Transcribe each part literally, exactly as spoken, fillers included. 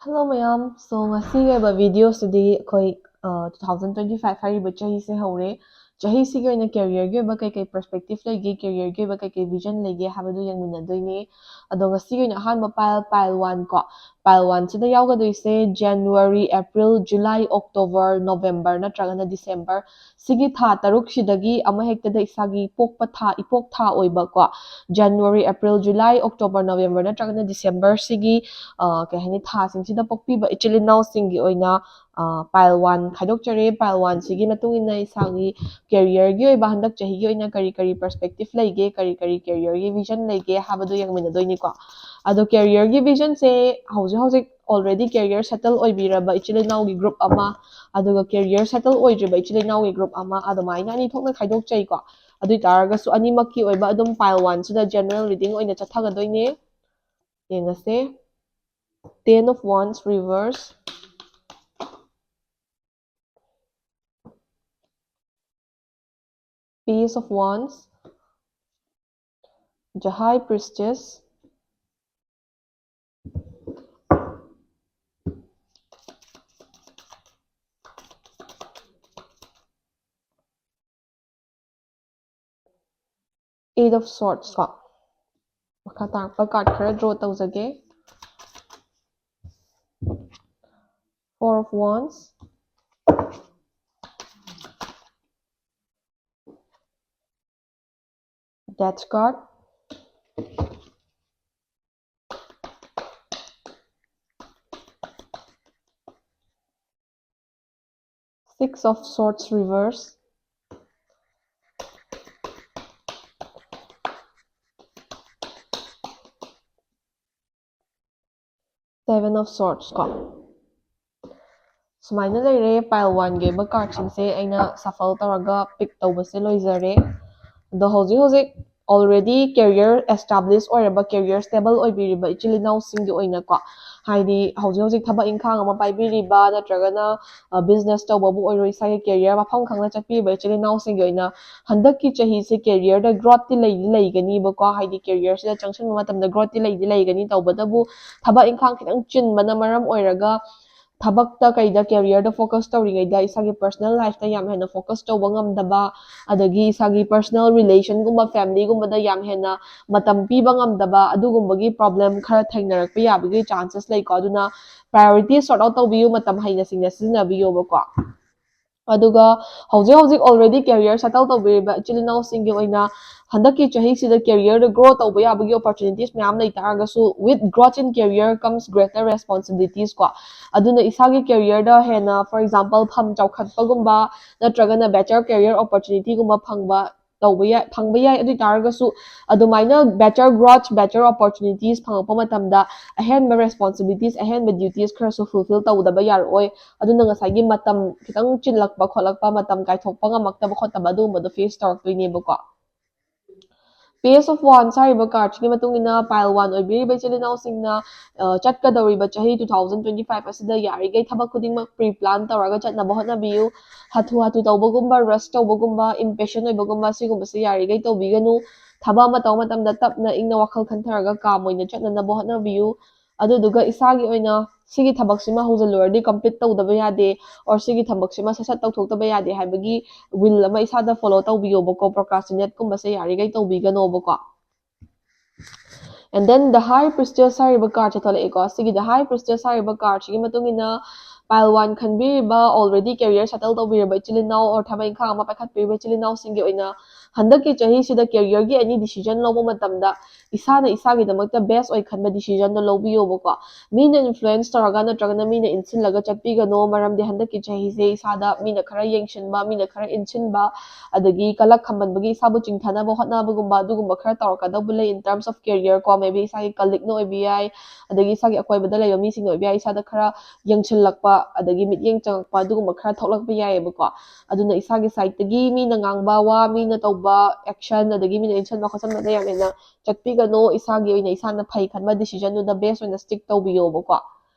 Hello ꯃꯌꯥꯝ, so ꯉꯁꯤꯒꯤ ꯑꯣꯏꯕ videoꯁꯤꯗꯤ ꯑꯩꯈꯣꯏ two thousand twenty five ꯍꯥꯏꯔꯤꯕ ꯆꯍꯤꯁꯦ ꯍꯧꯔꯦ꯫ ꯆꯍꯤꯁꯤꯒꯤ ꯑꯣꯏꯅ careerꯒꯤ ꯑꯣꯏꯕ ꯀꯩꯀꯩ perspective ꯂꯩꯒꯦ, careerꯒꯤ ꯑꯣꯏꯕ ꯀꯩꯀꯩ vision ꯂꯩꯒꯦ ꯍꯥꯏꯕꯗꯨ ꯌꯦꯡꯃꯤꯟꯅꯗꯣꯏꯅꯦ꯫ ꯑꯗꯣ ꯉꯁꯤꯒꯤ ꯑꯣꯏꯅ ꯑꯍꯥꯟꯕ pile, pile one ꯀꯣ, pile oneꯁꯤꯗ ꯌꯥꯎꯒꯗꯣꯏꯁꯦ January, April, July, October, November ꯅꯠꯇ꯭ꯔꯒꯅ December꯫ ꯁꯤꯒꯤ ꯊꯥ ꯇꯔꯨꯛꯁꯤꯗꯒꯤ ꯑꯃ ꯍꯦꯛꯇꯗ ꯏꯁꯥꯒꯤ ꯄꯣꯛꯄ ꯊꯥ, ꯏꯄꯣꯛ ꯊꯥ ꯑꯣꯏꯕ ꯀꯣ, January, April, July, October, November ꯅꯠꯇ꯭ꯔꯒꯅ December ꯁꯤꯒꯤ, ꯑ, ꯀꯩ ꯍꯥꯏꯅꯤ, ꯊꯥꯁꯤꯡꯁꯤꯗ ꯄꯣꯛꯄꯤꯕ ꯏꯆꯤꯜ ꯏꯅꯥꯎꯁꯤꯡꯒꯤ ꯑꯣꯏꯅ, ꯑ, pile one ꯈꯥꯏꯗꯣꯛꯆꯔꯦ꯫ Pile oneꯁꯤꯒꯤ ꯃꯇꯨꯡ ꯏꯟꯅ ꯏꯁꯥꯒꯤ careerꯒꯤ ꯑꯣꯏꯕ ꯍꯟꯗꯛ ꯆꯍꯤꯒꯤ ꯑꯣꯏꯅ ꯀꯔꯤ ꯀꯔꯤ perspective ꯂꯩꯒꯦ, ꯀꯔꯤ ꯀꯔꯤ careerꯒꯤ vision ꯂꯩꯒꯦ ꯍꯥꯏꯕꯗꯨ ꯌꯦꯡꯃꯤꯟꯅꯗꯣꯏꯅꯤꯀꯣ꯫ ꯑꯗꯣ careerꯒꯤ visionꯁꯦ ꯍꯧꯖꯤꯛ ꯍꯧꯖꯤꯛ already career settle ꯑꯣꯏꯕꯤꯔꯕ ꯏꯆꯤꯜ ꯏꯅꯥꯎꯒꯤ group ꯑꯃ, ꯑꯗꯨꯒ career settle ꯑꯣꯏꯗ꯭ꯔꯤꯕ ꯏꯆꯤꯜ ꯏꯅꯥꯎꯒꯤ group ꯑꯃ, ꯑꯗꯨꯃꯥꯏꯅ ꯑꯅꯤ ꯊꯣꯛꯅ ꯈꯥꯏꯗꯣꯛꯆꯩꯀꯣ꯫ ꯑꯗꯨ ꯑꯣꯏ ꯇꯥꯔꯒꯁꯨ ꯑꯅꯤꯃꯛꯀꯤ ꯑꯣꯏꯕ ꯑꯗꯨꯝ pile oneꯁꯤꯗ general reading ꯑꯣꯏꯅ ꯆꯠꯊꯒꯗꯣꯏꯅꯦ꯫ ꯌꯦꯡꯉꯁꯦ꯫ Ten of Wands reverse, Page of Wands, the High Priestess, Eight of Swords ꯀꯣ꯫ ꯃꯈꯥ ꯇꯥꯔꯛꯄ card ꯈꯔ draw ꯇꯧꯖꯒꯦ꯫ Four of Wands, Death card, Six of Swords reverse, Seven of Swords ꯀꯣ꯫ ꯁꯨꯃꯥꯏꯅ ꯂꯩꯔꯦ pile oneꯒꯤ ꯑꯣꯏꯕ cardꯁꯤꯡꯁꯦ꯫ ꯑꯩꯅ shuffle ꯇꯧꯔꯒ pick ꯇꯧꯕꯁꯦ ꯂꯣꯏꯖꯔꯦ꯫ ꯑꯗꯣ ꯍꯧꯖꯤꯛ ꯍꯧꯖꯤꯛ already career establish ꯑꯣꯏꯔꯕ, career stable ꯑꯣꯏꯕꯤꯔꯤꯕ ꯏꯆꯤꯜ ꯏꯅꯥꯎꯁꯤꯡꯒꯤ ꯑꯣꯏꯅꯀꯣ, ꯍꯥꯏꯗꯤ ꯍꯧꯖꯤꯛ ꯍꯧꯖꯤꯛ ꯊꯕꯛ ꯏꯪꯈꯥꯡ ꯑꯃ ꯄꯥꯏꯕꯤꯔꯤꯕ ꯅꯠꯇ꯭ꯔꯒꯅ business ꯇꯧꯕꯕꯨ ꯑꯣꯏꯔꯣ, ꯏꯁꯥꯒꯤ career ꯃꯐꯝ ꯈꯪꯅ ꯆꯠꯄꯤꯔꯤꯕ ꯏꯆꯤꯜ ꯏꯅꯥꯎꯁꯤꯡꯒꯤ ꯑꯣꯏꯅ ꯍꯟꯗꯛꯀꯤ ꯆꯍꯤꯁꯦ career ꯗ growth ꯇꯤ ꯂꯩꯗꯤ ꯂꯩꯒꯅꯤꯕꯀꯣ꯫ ꯍꯥꯏꯗꯤ career ꯁꯤꯗ ꯆꯪꯁꯤꯟꯕ ꯃꯇꯝꯗ growth ꯇꯤ ꯂꯩꯗꯤ ꯂꯩꯒꯅꯤ꯫ ꯇꯧꯕꯇꯕꯨ ꯊꯕꯛ ꯏꯪꯈꯥꯡ ꯈꯤꯇꯪ ꯆꯤꯟꯕꯅ ꯃꯔꯝ ꯑꯣꯏꯔꯒ ꯊꯕꯛꯇ ꯀꯩꯗ career ꯗ focus ꯇꯧꯔꯤꯉꯩꯗ ꯏꯁꯥꯒꯤ personal life ꯇ ꯌꯥꯝ ꯍꯦꯟꯅ focus ꯇꯧꯕ ꯉꯝꯗꯕ, ꯑꯗꯒꯤ ꯏꯁꯥꯒꯤ personal relation ꯒꯨꯝꯕ, family ꯒꯨꯝꯕꯗ ꯌꯥꯝ ꯍꯦꯟꯅ ꯃꯇꯝ ꯄꯤꯕ ꯉꯝꯗꯕ, ꯑꯗꯨꯒꯨꯝꯕꯒꯤ problem ꯈꯔ ꯊꯦꯡꯅꯔꯛꯄ ꯌꯥꯕꯒꯤ chances ꯂꯩꯀꯣ꯫ ꯑꯗꯨꯅ priority sort out ꯇꯧꯕꯤꯌꯨ, ꯃꯇꯝ ꯍꯩꯅ ꯁꯤꯡꯅ ꯁꯤꯖꯤꯟꯅꯕꯤꯌꯣꯕꯀꯣ꯫ ꯑꯗꯨꯒ ꯍꯧꯖꯤꯛ ꯍꯧꯖꯤꯛ already career settle ꯇꯧꯕꯤꯔꯤꯕ ꯏꯆꯤꯜ ꯏꯅꯥꯎꯁꯤꯡꯒꯤ ꯑꯣꯏꯅ ꯍꯟꯗꯛꯀꯤ ꯆꯍꯤꯁꯤꯗ career ꯗ grow ꯇꯧꯕ ꯌꯥꯕꯒꯤ opportunities ꯃꯌꯥꯝ ꯂꯩ ꯇꯥꯔꯒꯁꯨ, with growth in career comes greater responsibilities ꯀꯣ꯫ ꯑꯗꯨꯅ ꯏꯁꯥꯒꯤ career ꯗ ꯍꯦꯟꯅ, for example, ꯐꯝ ꯆꯥꯎꯈꯠꯄꯒꯨꯝꯕ ꯅꯠꯇ꯭ꯔꯒꯅ better career opportunity ꯒꯨꯝꯕ ꯐꯪꯕ ꯇꯧꯕ ꯌꯥꯏ, ꯐꯪꯕ ꯌꯥꯏ꯫ ꯑꯗꯨ ꯑꯣꯏ ꯇꯥꯔꯒꯁꯨ ꯑꯗꯨꯃꯥꯏꯅ better growth, better opportunities ꯐꯪꯉꯛꯄ ꯃꯇꯝꯗ ꯑꯍꯦꯟꯕ responsibilities, ꯑꯍꯦꯟꯕ duties ꯈꯔꯁꯨ fulfill ꯇꯧꯗꯕ ꯌꯥꯔꯛꯑꯣꯏ꯫ ꯑꯗꯨꯅ ꯉꯁꯥꯏꯒꯤ ꯃꯇꯝ ꯈꯤꯇꯪ ꯆꯤꯜꯂꯛꯄ ꯈꯣꯠꯂꯛꯄ, ꯃꯇꯝ ꯀꯥꯏꯊꯣꯛꯄ ꯉꯝꯃꯛꯇꯕ ꯈꯣꯠꯇꯕ ꯑꯗꯨꯒꯨꯝꯕꯗꯣ face ꯇꯧꯔꯛꯇꯣꯏꯅꯦꯕꯀꯣ꯫ Page of Wands ꯍꯥꯏꯔꯤꯕ card ꯁꯤꯒꯤ ꯃꯇꯨꯡ ꯏꯟꯅ pile one ꯑꯣꯏꯕꯤꯔꯤꯕ ꯏꯆꯤꯜ ꯏꯅꯥꯎꯁꯤꯡꯅ, ꯑ, ꯆꯠꯀꯗꯧꯔꯤꯕ ꯆꯍꯤ two thousand twenty five ꯑꯁꯤꯗ ꯌꯥꯔꯤꯈꯩ ꯊꯕꯛ ꯈꯨꯗꯤꯡꯃꯛ pre plan ꯇꯧꯔꯒ ꯆꯠꯅꯕ ꯍꯣꯠꯅꯕꯤꯌꯨ꯫ ꯍꯥꯊꯨ ꯍꯥꯊꯨ ꯇꯧꯕꯒꯨꯝꯕ, rush ꯇꯧꯕꯒꯨꯝꯕ, impatient ꯑꯣꯏꯕꯒꯨꯝꯕ ꯁꯤꯒꯨꯝꯕꯁꯦ ꯌꯥꯔꯤꯈꯩ ꯇꯧꯕꯤꯒꯅꯨ꯫ ꯊꯕꯛ ꯑꯃ ꯇꯧꯕ ꯃꯇꯝꯗ ꯇꯞꯅ ꯏꯪꯅ ꯋꯥꯈꯜ ꯈꯟꯊꯔꯒ calm ꯑꯣꯏꯅ ꯆꯠꯅꯅꯕ ꯍꯣꯠꯅꯕꯤꯌꯨ꯫ ꯑꯗꯨꯗꯨꯒ ꯏꯁꯥꯒꯤ ꯑꯣꯏꯅ ꯁꯤꯒꯤ ꯊꯕꯛꯁꯤꯃ ꯍꯧꯖꯤꯜꯂꯨꯔꯗꯤ complete ꯇꯧꯗꯕ ꯌꯥꯗꯦ, or ꯁꯤꯒꯤ ꯊꯕꯛꯁꯤꯃ ꯁꯠ ꯁꯠ ꯇꯧꯊꯣꯛꯇꯕ ꯌꯥꯗꯦ ꯍꯥꯏꯕꯒꯤ will ꯑꯃ ꯏꯁꯥꯗ follow ꯇꯧꯕꯤꯌꯣꯕꯀꯣ꯫ Procrastinate ꯀꯨꯝꯕꯁꯦ ꯌꯥꯔꯤꯈꯩ ꯇꯧꯕꯤꯒꯅꯣꯕꯀꯣ꯫ And then the High Priestess ꯍꯥꯏꯔꯤꯕ card ꯁꯦ ꯊꯣꯛꯂꯛꯑꯦꯀꯣ꯫ ꯁꯤꯒꯤ the High Priestess ꯍꯥꯏꯔꯤꯕ card ꯁꯤꯒꯤ ꯃꯇꯨꯡ ꯏꯟꯅ pile one ꯈꯟꯕꯤꯔꯤꯕ, already career settle ꯇꯧꯕꯤꯔꯕ ꯏꯆꯤꯜ ꯏꯅꯥꯎ or ꯊꯕꯛ ꯏꯪꯈꯥꯡ ꯑꯃ ꯄꯥꯏꯈꯠꯄꯤꯔꯤꯕ ꯏꯆꯤꯜ ꯏꯅꯥꯎꯁꯤꯡꯒꯤ ꯑꯣꯏꯅ ꯍꯟꯗꯛꯀꯤ ꯆꯍꯤꯁꯤꯗ career ꯒꯤ any decision ꯂꯧꯕ ꯃꯇꯝꯗ ꯏꯁꯥꯅ ꯏꯁꯥꯒꯤꯗꯃꯛꯇ best ꯑꯣꯏ ꯈꯟꯕ decision ꯗꯣ ꯂꯧꯕꯤꯌꯣꯕꯀꯣ꯫ ꯃꯤꯅ influence ꯇꯧꯔꯒ ꯅꯠꯇ꯭ꯔꯒꯅ ꯃꯤꯅ ꯏꯟꯁꯤꯜꯂꯒ ꯆꯠꯄꯤꯒꯅꯣ, ꯃꯔꯝꯗꯤ ꯍꯟꯗꯛꯀꯤ ꯆꯍꯤꯁꯦ ꯏꯁꯥꯗ ꯃꯤꯅ ꯈꯔ ꯌꯦꯡꯁꯤꯟꯕ, ꯃꯤꯅ ꯈꯔ ꯏꯟꯁꯤꯟꯕ, ꯑꯗꯒꯤ ꯀꯂꯛ ꯈꯝꯕꯟꯕꯒꯤ ꯏꯁꯥꯕꯨ ꯆꯤꯡꯊꯅꯕ ꯍꯣꯠꯅꯕꯒꯨꯝꯕ ꯑꯗꯨꯒꯨꯝꯕ ꯈꯔ ꯇꯧꯔꯛꯀꯗꯧꯕ ꯂꯩ in terms of career ꯀꯣ꯫ Maybe ꯏꯁꯥꯒꯤ colleague ꯅ ꯑꯣꯏꯕ ꯌꯥꯏ, ꯑꯗꯒꯤ ꯏꯁꯥꯒꯤ ꯑꯀꯣꯏꯕꯗ ꯂꯩꯕ ꯃꯤꯁꯤꯡꯅ ꯑꯣꯏꯕ ꯌꯥꯏ, ꯏꯁꯥꯗ ꯈꯔ ꯌꯦꯡꯁꯤꯜꯂꯛꯄ, ꯑꯗꯒꯤ ꯃꯤꯠꯌꯦꯡ ꯆꯪꯉꯛꯄ, ꯑꯗꯨꯒꯨꯝꯕ ꯈꯔ ꯊꯣꯛꯂꯛꯄ ꯌꯥꯏꯌꯦꯕꯀꯣ꯫ ꯑꯗꯨꯅ ꯏꯁꯥꯒꯤ ꯁꯥꯏꯠꯇꯒꯤ ꯃꯤꯅ ꯉꯥꯡꯕ ꯋꯥ, ꯃꯤꯅ ꯇꯧꯕ ꯑꯦꯛꯁꯟ, ꯑꯗꯒꯤ ꯃꯤꯅ ꯏꯟꯁꯟꯕ ꯈꯣꯠꯆꯟꯕꯗ ꯌꯥꯝ ꯍꯦꯟꯅ ꯆꯠꯄꯤꯒꯅꯣ꯫ ꯏꯁꯥꯒꯤ ꯑꯣꯏꯅ ꯏꯁꯥꯅ ꯐꯩ ꯈꯟꯕ ꯗꯤꯁꯤꯖꯟꯗꯨꯗ ꯕꯦꯁ ꯑꯣꯏꯅ ꯁ꯭ꯇꯤꯛ ꯇꯧꯕꯤꯌꯣꯕꯀꯣ꯫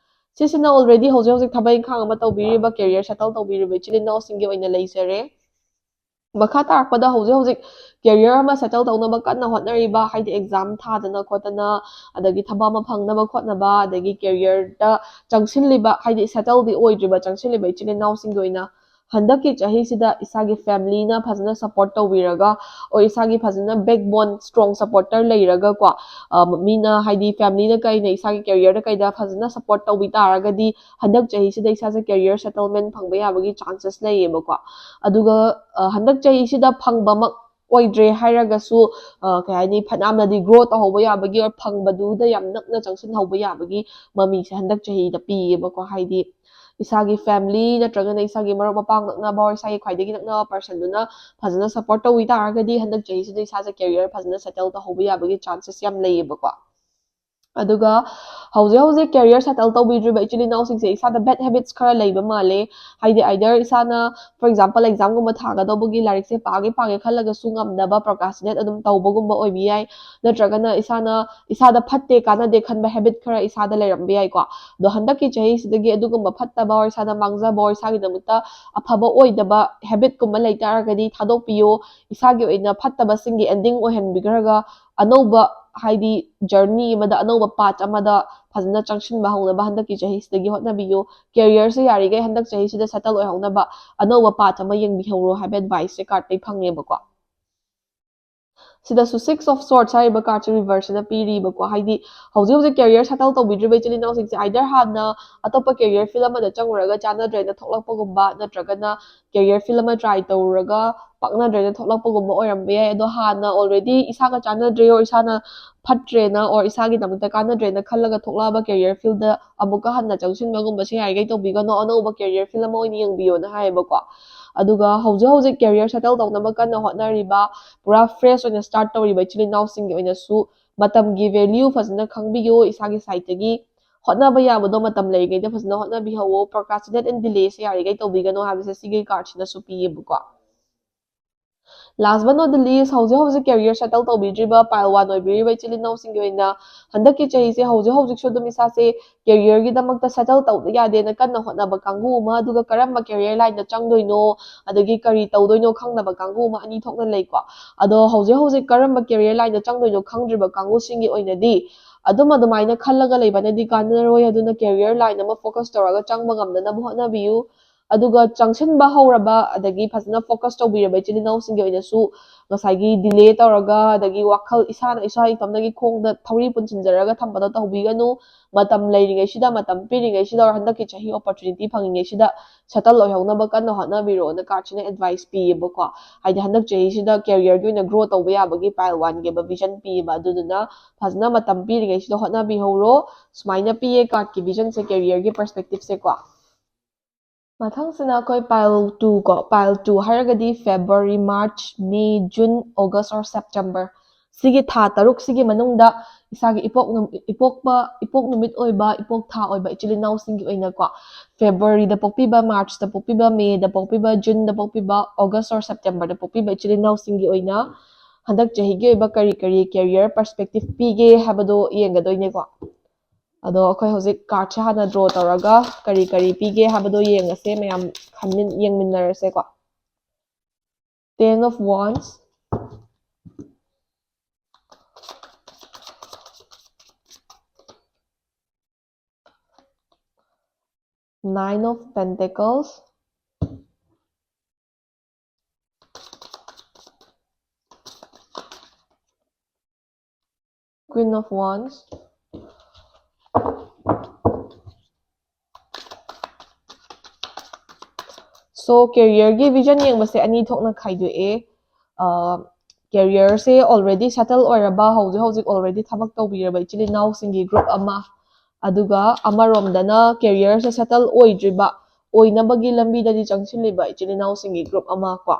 ꯁꯤꯁꯤꯅ ꯑꯣꯜꯔꯦꯗꯤ ꯍꯧꯖꯤꯛ ꯍꯧꯖꯤꯛ ꯊꯕꯛ ꯏꯪꯈꯥꯡ ꯑꯃ ꯇꯧꯕꯤꯔꯤꯕ, ꯀꯦꯔꯤꯌꯔ ꯁꯦꯇꯜ ꯇꯧꯕꯤꯔꯤꯕ ꯏꯆꯤꯜ ꯏꯅꯥꯎꯁꯤꯡꯒꯤ ꯑꯣꯏꯅ ꯂꯩꯖꯔꯦ꯫ ꯃꯈꯥ ꯇꯥꯔꯛꯄꯗ ꯍꯧꯖꯤꯛ ꯍꯧꯖꯤꯛ ꯀꯦꯔꯤꯌꯔ ꯑꯃ ꯁꯦꯇꯜ ꯇꯧꯅꯕ ꯀꯟꯅ ꯍꯣꯠꯅꯔꯤꯕ, ꯍꯥꯏꯗꯤ ꯑꯦꯛꯖꯥꯝ ꯊꯥꯗꯅ ꯈꯣꯠꯇꯅ, ꯑꯗꯒꯤ ꯊꯕꯛ ꯑꯃ ꯐꯪꯅꯕ ꯈꯣꯠꯅꯕ, ꯑꯗꯒꯤ ꯀꯦꯔꯤꯌꯔꯗ ꯆꯪꯁꯤꯜꯂꯤꯕ, ꯍꯥꯏꯗꯤ ꯁꯦꯇꯜꯗꯤ ꯑꯣꯏꯗ꯭ꯔꯤꯕ, ꯆꯪꯁꯤꯜꯂꯤꯕ ꯏꯆꯤꯜ ꯏꯅꯥꯎꯁꯤꯡꯒꯤ ꯑꯣꯏꯅ ꯍꯟꯗꯛꯀꯤ ꯆꯍꯤꯁꯤꯗ ꯏꯁꯥꯒꯤ ꯐꯦꯃꯤꯂꯤꯅ ꯐꯖꯅ ꯁꯞꯄꯣꯔꯠ ꯇꯧꯕꯤꯔꯒ, ꯑꯣꯔ ꯏꯁꯥꯒꯤ ꯐꯖꯅ ꯕꯦꯛꯕꯣꯟ, ꯁ꯭ꯇꯔꯣꯡ ꯁꯞꯄꯣꯔꯇꯔ ꯂꯩꯔꯒꯀꯣ, ꯑ, ꯃꯤꯅ, ꯍꯥꯏꯗꯤ ꯐꯦꯃꯤꯂꯤꯅ ꯀꯩꯅ ꯏꯁꯥꯒꯤ ꯀꯦꯔꯤꯌꯔꯗ ꯀꯩꯗ ꯐꯖꯅ ꯁꯞꯄꯣꯔꯠ ꯇꯧꯕꯤ ꯇꯥꯔꯒꯗꯤ ꯍꯟꯗꯛ ꯆꯍꯤꯁꯤꯗ ꯏꯁꯥꯁꯦ ꯀꯦꯔꯤꯌꯔ ꯁꯦꯇꯜꯃꯦꯟ ꯐꯪꯕ ꯌꯥꯕꯒꯤ ꯆꯥꯟꯁꯦꯁ ꯂꯩꯌꯦꯕꯀꯣ꯫ ꯑꯗꯨꯒ, ꯑ, ꯍꯟꯗꯛ ꯆꯍꯤꯁꯤꯗ ꯐꯪꯕꯃꯛ ꯑꯣꯏꯗ꯭ꯔꯦ ꯍꯥꯏꯔꯒꯁꯨ, ꯑ, ꯀꯩ ꯍꯥꯏꯅꯤ, ꯐꯅꯌꯥꯝꯅꯗꯤ ꯒ꯭ꯔꯣ ꯇꯧꯍꯧꯕ ꯌꯥꯕꯒꯤ, ꯑꯣꯔ ꯐꯪꯕꯗꯨꯗ ꯌꯥꯝ ꯅꯛꯅ ꯆꯪꯁꯤꯟꯍꯧꯕ ꯌꯥꯕꯒꯤ ꯃꯃꯤꯁꯦ ꯍꯟꯗꯛ ꯆꯍꯤꯗ ꯄꯤꯌꯦꯕꯀꯣ꯫ ꯍꯥꯏꯗꯤ ꯏꯁꯥꯒꯤ ꯐꯦꯃꯤꯂꯤ ꯅꯠꯇ꯭ꯔꯒꯅ ꯏꯁꯥꯒꯤ ꯃꯔꯨꯞ ꯃꯄꯥꯡ ꯅꯛꯅꯕ ꯑꯣꯔ ꯏꯁꯥꯒꯤ ꯈ꯭ꯋꯥꯏꯗꯒꯤ ꯅꯛꯅꯕ ꯄꯔꯁꯟꯗꯨꯅ ꯐꯖꯅ ꯁꯞꯄꯣꯔꯠ ꯇꯧꯕꯤ ꯇꯥꯔꯒꯗꯤ ꯍꯟꯗꯛ ꯆꯍꯤꯁꯤꯗ ꯏꯁꯥꯁꯦ ꯀꯦꯔꯤꯌꯔ ꯐꯖꯅ ꯁꯦꯇꯜ ꯇꯧꯍꯧꯕ ꯌꯥꯕꯒꯤ ꯆꯥꯟꯁꯦꯁ ꯌꯥꯝ ꯂꯩꯌꯦꯕꯀꯣ꯫ ꯑꯗꯨꯒ ꯍꯧꯖꯤꯛ ꯍꯧꯖꯤꯛ ꯀꯦꯔꯤꯌꯔ ꯁꯦꯇꯜ ꯇꯧꯕꯤꯗ꯭ꯔꯤꯕ ꯏꯆꯤꯜ ꯏꯅꯥꯎꯁꯤꯡꯁꯦ ꯏꯁꯥꯗ ꯕꯦꯗ ꯍꯦꯕꯤꯠꯁ ꯈꯔ ꯂꯩꯕ ꯃꯥꯜꯂꯦ꯫ ꯍꯥꯏꯗꯤ ꯑꯥꯏꯗꯔ ꯏꯁꯥꯅ, ꯐꯣꯔ ꯑꯦꯛꯖꯥꯝꯄꯜ, ꯑꯦꯛꯖꯥꯝꯒꯨꯝꯕ ꯊꯥꯒꯗꯧꯕꯒꯤ ꯂꯥꯏꯔꯤꯛꯁꯦ ꯄꯥꯒꯦ ꯄꯥꯒꯦ ꯈꯜꯂꯒꯁꯨ ꯉꯝꯗꯕ, ꯄ꯭ꯔꯣꯀ꯭ꯔꯥꯁꯇꯤꯅꯦꯠ ꯑꯗꯨꯝ ꯇꯧꯕꯒꯨꯝꯕ ꯑꯣꯏꯕ ꯌꯥꯏ, ꯅꯠꯇ꯭ꯔꯒꯅ ꯏꯁꯥꯅ, ꯏꯁꯥꯗ ꯐꯠꯇꯦ ꯀꯥꯟꯅꯗꯦ ꯈꯟꯕ ꯍꯦꯕꯤꯠ ꯈꯔ ꯏꯁꯥꯗ ꯂꯩꯔꯝꯕ ꯌꯥꯏꯀꯣ꯫ ꯑꯗꯣ ꯍꯟꯗꯛꯀꯤ ꯆꯍꯤꯁꯤꯗꯒꯤ ꯑꯗꯨꯒꯨꯝꯕ ꯐꯠꯇꯕ ꯑꯣꯔ ꯏꯁꯥꯗ ꯃꯥꯡꯖꯕ ꯑꯣꯔ ꯏꯁꯥꯒꯤꯗꯃꯛꯇ ꯑꯐꯕ ꯑꯣꯏꯗꯕ ꯍꯦꯕꯤꯠꯀꯨꯝꯕ ꯂꯩ ꯇꯥꯔꯒꯗꯤ ꯊꯥꯗꯣꯛꯄꯤꯌꯣ꯫ ꯏꯁꯥꯒꯤ ꯑꯣꯏꯅ ꯐꯠꯇꯕꯁꯤꯡꯒꯤ ꯑꯦꯟꯗꯤꯡ ꯑꯣꯏꯍꯟꯕꯤꯈ꯭ꯔꯒ ꯑꯅꯧꯕ, ꯍꯥꯏꯗꯤ ꯖꯔꯅꯤ ꯑꯃꯗ, ꯑꯅꯧꯕ ꯄꯥꯊ ꯑꯃꯗ ꯐꯖꯅ ꯆꯪꯁꯤꯟꯕ ꯍꯧꯅꯕ ꯍꯟꯗꯛꯀꯤ ꯆꯍꯤꯁꯤꯗꯒꯤ ꯍꯣꯠꯅꯕꯤꯌꯨ꯫ ꯀꯦꯔꯤꯌꯔꯁꯦ ꯌꯥꯔꯤꯈꯩ ꯍꯟꯗꯛ ꯆꯍꯤꯁꯤꯗ ꯁꯦꯇꯜ ꯑꯣꯏꯍꯧꯅꯕ ꯑꯅꯧꯕ ꯄꯥꯊ ꯑꯃ ꯌꯦꯡꯕꯤꯍꯧꯔꯣ ꯍꯥꯏꯕ ꯑꯦꯗꯚꯥꯏꯁꯁꯦ ꯀꯥꯔꯠꯇꯩ ꯐꯪꯉꯦꯕꯀꯣ꯫ ꯁꯤꯗꯁꯨ ꯁꯤꯛꯁ ꯑꯣꯐ ꯁꯣꯔꯠꯁ ꯍꯥꯏꯔꯤꯕ ꯀꯥꯔꯠꯁꯦ ꯔꯤꯚꯔꯁꯁꯤꯅ ꯄꯤꯔꯤꯕꯀꯣ꯫ ꯍꯥꯏꯗꯤ ꯍꯧꯖꯤꯛ ꯍꯧꯖꯤꯛ ꯀꯦꯔꯤꯌꯔ ꯁꯦꯇꯜ ꯇꯧꯕꯤꯗ꯭ꯔꯤꯕ ꯏꯆꯤꯜ ꯏꯅꯥꯎꯁꯤꯡꯁꯦ ꯑꯥꯏꯗꯔ ꯍꯥꯟꯅ ꯑꯇꯣꯞꯄ ꯀꯦꯔꯤꯌꯔ ꯐꯤꯜ ꯑꯃꯗ ꯆꯪꯉꯨꯔꯒ ꯆꯥꯟꯅꯗ꯭ꯔꯦꯅ ꯊꯣꯛꯂꯛꯄꯒꯨꯝꯕ, ꯅꯠꯇ꯭ꯔꯒꯅ ꯀꯦꯔꯤꯌꯔ ꯐꯤꯜ ꯑꯃ ꯇ꯭ꯔꯥꯏ ꯇꯧꯔꯨꯔꯒ ꯄꯛꯅꯗ꯭ꯔꯦꯅ ꯊꯣꯛꯂꯛꯄꯒꯨꯝꯕ ꯑꯣꯏꯔꯝꯕ ꯌꯥꯏ꯫ ꯑꯗꯣ ꯍꯥꯟꯅ ꯑꯣꯜꯔꯦꯗꯤ ꯏꯁꯥꯒ ꯆꯥꯟꯅꯗ꯭ꯔꯦ ꯑꯣꯔ ꯏꯁꯥꯅ ꯐꯠꯇ꯭ꯔꯦꯅ ꯑꯣꯔ ꯏꯁꯥꯒꯤꯗꯃꯛꯇ ꯀꯥꯟꯅꯗ꯭ꯔꯦꯅ ꯈꯜꯂꯒ ꯊꯣꯛꯂꯛꯑꯕ ꯀꯦꯔꯤꯌꯔ ꯐꯤꯜꯗ ꯑꯃꯨꯛꯀ ꯍꯟꯅ ꯆꯪꯁꯤꯟꯕꯒꯨꯝꯕꯁꯦ ꯌꯥꯔꯤꯈꯩ ꯇꯧꯕꯤꯒꯅꯣ, ꯑꯅꯧꯕ ꯀꯦꯔꯤꯌꯔ ꯐꯤꯜ ꯑꯃ ꯑꯣꯏꯅ ꯌꯦꯡꯕꯤꯌꯣꯅ ꯍꯥꯏꯌꯦꯕꯀꯣ꯫ ꯑꯗꯨꯒ ꯍꯧꯖꯤꯛ ꯍꯧꯖꯤꯛ ꯀꯦꯔꯤꯌꯔ ꯁꯦꯇꯜ ꯇꯧꯅꯕ ꯀꯟꯅ ꯍꯣꯠꯅꯔꯤꯕ, ꯄꯨꯔꯥ ꯐ꯭ꯔꯦꯁ ꯑꯣꯏꯅ ꯁ꯭ꯇꯥꯔꯠ ꯇꯧꯔꯤꯕ ꯏꯆꯤꯜ ꯏꯅꯥꯎꯁꯤꯡꯒꯤ ꯑꯣꯏꯅꯁꯨ ꯃꯇꯝꯒꯤ ꯚꯦꯂ꯭ꯌꯨ ꯐꯖꯅ ꯈꯪꯕꯤꯌꯨ꯫ ꯏꯁꯥꯒꯤ ꯁꯥꯏꯠꯇꯒꯤ ꯍꯣꯠꯅꯕ ꯌꯥꯕꯗꯣ ꯃꯇꯝ ꯂꯩꯔꯤꯉꯩꯗ ꯐꯖꯅ ꯍꯣꯠꯅꯕꯤꯍꯧꯋꯣ꯫ Procrastinate and delay ꯁꯦ ꯌꯥꯔꯤꯈꯩ ꯇꯧꯕꯤꯒꯅꯣ ꯍꯥꯏꯕꯁꯦ ꯁꯤꯒꯤ card ꯁꯤꯅꯁꯨ ꯄꯤꯌꯦꯕꯀꯣ꯫ Last but not the least, ꯍꯧꯖꯤꯛ ꯍꯧꯖꯤꯛ career settle ꯇꯧꯕꯤꯗ꯭ꯔꯤꯕ pile one ꯑꯣꯏꯕꯤꯔꯤꯕ ꯏꯆꯤꯜ ꯏꯅꯥꯎꯁꯤꯡꯒꯤ ꯑꯣꯏꯅ ꯍꯟꯗꯛꯀꯤ ꯆꯍꯤꯁꯦ ꯍꯧꯖꯤꯛ ꯍꯧꯖꯤꯛꯁꯨ ꯑꯗꯨꯝ ꯏꯁꯥꯁꯦ career ꯒꯤꯗꯃꯛꯇ settle ꯇꯧꯗ ꯌꯥꯗꯦꯅ ꯀꯟꯅ ꯍꯣꯠꯅꯕ ꯀꯥꯡꯕꯨ ꯑꯃ, ꯑꯗꯨꯒ ꯀꯔꯝꯕ career line ꯗ ꯆꯪꯗꯣꯏꯅꯣ, ꯑꯗꯒꯤ ꯀꯔꯤ ꯇꯧꯗꯣꯏꯅꯣ ꯈꯪꯗꯕ ꯀꯥꯡꯕꯨ ꯑꯃ, ꯑꯅꯤ ꯊꯣꯛꯅ ꯂꯩꯀꯣ꯫ ꯑꯗꯣ ꯍꯧꯖꯤꯛ ꯍꯧꯖꯤꯛ ꯀꯔꯝꯕ career line ꯗ ꯆꯪꯗꯣꯏꯅꯣ ꯈꯪꯗ꯭ꯔꯤꯕ ꯀꯥꯡꯕꯨꯁꯤꯡꯒꯤ ꯑꯣꯏꯅꯗꯤ ꯑꯗꯨꯝ ꯑꯗꯨꯃꯥꯏꯅ ꯈꯜꯂꯒ ꯂꯩꯕꯅꯗꯤ ꯀꯥꯟꯅꯔꯣꯏ꯫ ꯑꯗꯨꯅ career line ꯑꯃ focus ꯇꯧꯔꯒ ꯆꯪꯕ ꯉꯝꯅꯅꯕ ꯍꯣꯠꯅꯕꯤꯌꯨ꯫ ꯑꯗꯨꯒ ꯆꯪꯁꯤꯟꯕ ꯍꯧꯔꯕ, ꯑꯗꯒꯤ ꯐꯖꯅ focus ꯇꯧꯕꯤꯔꯕ ꯏꯆꯤꯜ ꯏꯅꯥꯎꯁꯤꯡꯒꯤ ꯑꯣꯏꯅꯁꯨ ꯉꯁꯥꯏꯒꯤ delay ꯇꯧꯔꯒ, ꯑꯗꯒꯤ ꯋꯥꯈꯜ ꯏꯁꯥꯅ ꯏꯁꯥ ꯏꯇꯣꯝꯇꯒꯤ ꯈꯣꯡꯗ ꯊꯧꯔꯤ ꯄꯨꯟꯁꯤꯟꯖꯔꯒ ꯊꯝꯕꯗꯣ ꯇꯧꯕꯤꯒꯅꯨ꯫ ꯃꯇꯝ ꯂꯩꯔꯤꯉꯩꯁꯤꯗ, ꯃꯇꯝ ꯄꯤꯔꯤꯉꯩꯁꯤꯗ, ꯍꯟꯗꯛꯀꯤ ꯆꯍꯤ opportunity ꯐꯪꯉꯤꯉꯩꯁꯤꯗ settle ꯑꯣꯏꯍꯧꯅꯕ ꯀꯟꯅ ꯍꯣꯠꯅꯕꯤꯔꯣꯅ card ꯁꯤꯅ advice ꯄꯤꯌꯦꯕꯀꯣ꯫ ꯍꯥꯏꯗꯤ ꯍꯟꯗꯛ ꯆꯍꯤꯁꯤꯗ career ꯒꯤ ꯑꯣꯏꯅ grow ꯇꯧꯕ ꯌꯥꯕꯒꯤ pile one ꯒꯤ ꯑꯣꯏꯕ vision ꯄꯤꯌꯦꯕ꯫ ꯑꯗꯨꯗꯨꯅ ꯐꯖꯅ ꯃꯇꯝ ꯄꯤꯔꯤꯉꯩꯁꯤꯗ ꯍꯣꯠꯅꯕꯤꯍꯧꯔꯣ꯫ ꯁꯨꯃꯥꯏꯅ ꯄꯤꯌꯦ card ꯀꯤ vision ꯁꯦ, career ꯒꯤ perspective ꯁꯦꯀꯣ꯫ ꯃꯊꯪꯁꯤꯅ ꯑꯩꯈꯣꯏ pile two ꯀꯣ꯫ Pile two ꯍꯥꯏꯔꯒꯗꯤ February, March, May, June, August or September, ꯁꯤꯒꯤ ꯊꯥ ꯇꯔꯨꯛꯁꯤꯒꯤ ꯃꯅꯨꯡꯗ ꯏꯁꯥꯒꯤ ꯏꯄꯣꯛ ꯅꯨ-, ꯏꯄꯣꯛꯄ, ꯏꯄꯣꯛ ꯅꯨꯃꯤꯠ ꯑꯣꯏꯕ, ꯏꯄꯣꯛ ꯊꯥ ꯑꯣꯏꯕ ꯏꯆꯤꯜ ꯏꯅꯥꯎꯁꯤꯡꯒꯤ ꯑꯣꯏꯅꯀꯣ, February ꯗ ꯄꯣꯛꯄꯤꯕ, March ꯇ ꯄꯣꯛꯄꯤꯕ, May ꯗ ꯄꯣꯛꯄꯤꯕ, June ꯗ ꯄꯣꯛꯄꯤꯕ, August or September ꯗ ꯄꯣꯛꯄꯤꯕ ꯏꯆꯤꯜ ꯏꯅꯥꯎꯁꯤꯡꯒꯤ ꯑꯣꯏꯅ ꯍꯟꯗꯛ ꯆꯍꯤꯒꯤ ꯑꯣꯏꯕ ꯀꯔꯤ ꯀꯔꯤ career perspective ꯄꯤꯒꯦ ꯍꯥꯏꯕꯗꯣ ꯌꯦꯡꯒꯗꯣꯏꯅꯦꯀꯣ꯫ ꯑꯗꯣ ꯑꯩꯈꯣꯏ ꯍꯧꯖꯤꯛ card ꯁꯦ ꯍꯥꯟꯅ draw ꯇꯧꯔꯒ ꯀꯔꯤ ꯀꯔꯤ ꯄꯤꯒꯦ ꯍꯥꯏꯕꯗꯣ ꯌꯦꯡꯉꯁꯦ, ꯃꯌꯥꯝ ꯈꯟꯃꯤꯟ-, ꯌꯦꯡꯃꯤꯟꯅꯔꯁꯦꯀꯣ꯫ Ten of Wands, Nine of Pentacles, Queen of Wands. So, career ꯒꯤ vision ꯌꯦꯡꯕꯁꯦ ꯑꯅꯤ ꯊꯣꯛꯅ ꯈꯥꯏꯗꯣꯛꯑꯦ꯫ ꯑ, career ꯁꯦ already settle ꯑꯣꯏꯔꯕ, ꯍꯧꯖꯤꯛ ꯍꯧꯖꯤꯛ already ꯊꯕꯛ ꯇꯧꯕꯤꯔꯕ ꯏꯆꯤꯜ ꯏꯅꯥꯎꯁꯤꯡꯒꯤ group ꯑꯃ, ꯑꯗꯨꯒ ꯑꯃꯔꯣꯝꯗꯅ career ꯁꯦ settle ꯑꯣꯏꯗ꯭ꯔꯤꯕ, ꯑꯣꯏꯅꯕꯒꯤ ꯂꯝꯕꯤꯗꯗꯤ ꯆꯪꯁꯤꯜꯂꯤꯕ ꯏꯆꯤꯜ ꯏꯅꯥꯎꯁꯤꯡꯒꯤ group ꯑꯃ ꯀꯣ꯫